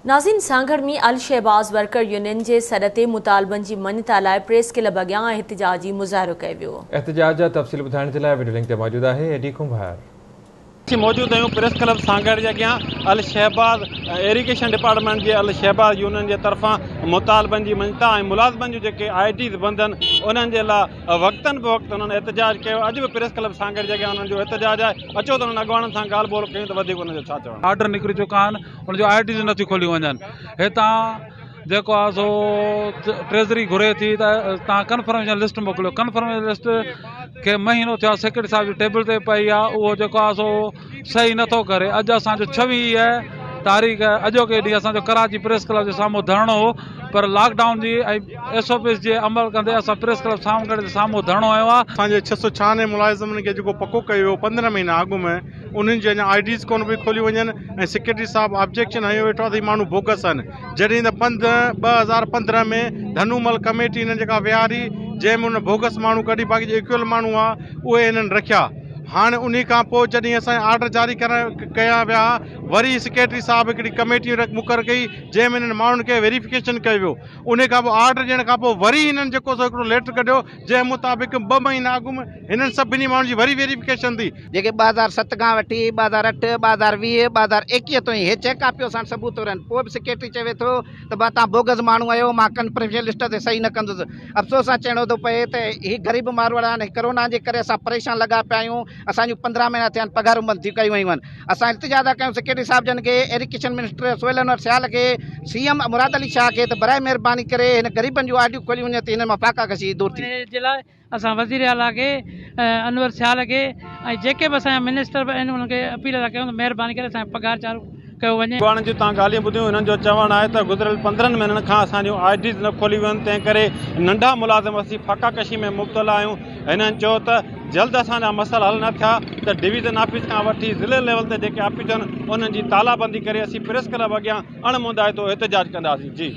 ناظرين Sanghar ۾ Alshahbaz worker union جي سڏ تي مطالبن جي مڃتا لاء پريس ڪلب اڳيان احتجاجي مظاهرو ڪيو ويو. احتجاج جا تفصيل ٻڌائڻ جي لاء وڊيو لنڪ تي موجود آهي اي ڊي ڪنڀار. اسين موجود آهيون پريس ڪلب سانگهڙ جي اڳيان الشهباز ايريگيشن ڊپارٽمينٽ جي الشهباز يونين جي طرفان مطالبن جي مڃتا ۽ ملازمن جون جيڪي آء ڊيز بند آهن انهن جي لاء وقتن به وقت انهن احتجاج ڪيو اڄ به پريس ڪلب سانگهڙ جي اڳيان انهن جو احتجاج آهي اچو ته انهن اڳواڻن سان ڳالهه ٻولهه ڪيون ته وڌيڪ انهن جو ڇا چوڻ آهي. آرڊر نڪري چڪا آهن ان جو آء ڊيز نٿيون کوليون وڃن هتان جيڪو آهي سو ٽريزري گهري ٿي ته توهان ڪنفرميشن لسٽ موڪليو ڪنفرميشن لسٽ کي مهينو ٿيو آهي سيڪريٽري صاحب جي ٽيبل تي پئي آهي اهو جيڪو آهي سو صحيح نٿو ڪري اڄ اسانجو 26 تاريخ اڄوڪي ڏينهن اسانجو ڪراچي پريس ڪلب جي سامهون ڌرڻو هو پر لاڪ ڊائون جي ۽ ايس او پيز جي عمل ڪندي اسان پريس ڪلب سانگهڙ جي سامهون ڌرڻو هنيو آهي. اسان جي 696 ملازمن کي جيڪو پڪو ڪيو ويو 15 مهينا اڳ ۾ انهن جي اڃا آء ڊيز ڪونه پئي کوليون وڃن ۽ سيڪريٽري صاحب آبجيڪشن هنيو ويٺو آهي ته هي ماڻهو بوگس آهن جڏهن ته 2015 ۾ ڌنومل ڪميٽي هنن جيڪا ويهاري جنهن ۾ انهن بوگس ماڻهو ڪڍي باقي جي ايڪوئل ماڻهو هئا اهي هنن رکيا هاڻي انهي کان پوء جڏهن اسان جا آرڊر جاري ڪرڻ ڪيا ويا وري سيڪريٽري صاحب هڪڙي ڪميٽي مقرر ڪئي جنهن ۾ انهن ماڻهن کي ويريفڪيشن ڪيو ويو انهي کان پوء آرڊر ڏيڻ کان پوء وري هنن جيڪو سو هڪڙو ليٽر ڪڍيو جنهن مطابق 2 مهينا اڳ ۾ هنن سڀني ماڻهن جي وري ويريفڪيشن ٿي. جيڪي 2007 کان وٺي 2008، 2020، 2021 تائين هي چيڪ ڪاپيون اسان وٽ ثبوت طور آهن پوء به سيڪريٽري چوي ٿو ته ڀا توهان بوگس ماڻهو آهيو مان ڪنفرميشن لسٽ تي صحيح نه ڪندس افسوس سان چئڻو ٿو پئي ته هي غريب ماروئڙا آهن هي ڪرونا جي ڪري اسان پريشان لڳا پيا آهيون اسان جون 15 مهينا ٿيا آهن پگهارون بند ٿيون ڪيون ويون آهن اسان التجا ٿا ڪيون سيڪريٽري صاحب جن کي ايريگيشن منسٽر سهيل انور سيال کي سي ايم مراد علي شاهه کي ته برائي مهرباني ڪري هن غريبن جون آرڊيون کوليون وڃن ته هنن مان فاقا ڪشي دور ٿي. جي لاء اسان وزير اعليٰ کي انور سيال کي ۽ جيڪي به اسان جا منسٽر به آهن انهن کي اپيل ٿا ڪيون ته مهرباني ڪري اسان جي پگهار چالو ڪيو وڃي. اڳواڻن جون توهان ڳالهيون ٻڌيون هنن جو چوڻ آهي ته گذريل 15 مهينن کان اسان جون آء ڊيز نه کوليون ويون تنهن ڪري ننڍا ملازم اسين فاقا ڪشي ۾ مبتلا آهيون هنن چيو ته جلد اسان جا مسئلا حل نه ٿيا ته ڊويزن آفيس کان وٺي ضلعي ليول تي جيڪي آفيسون آهن انهن جي تالا بندي ڪري اسين پريس ڪلب اڳيان اڻ مندائتو احتجاج ڪنداسين جي.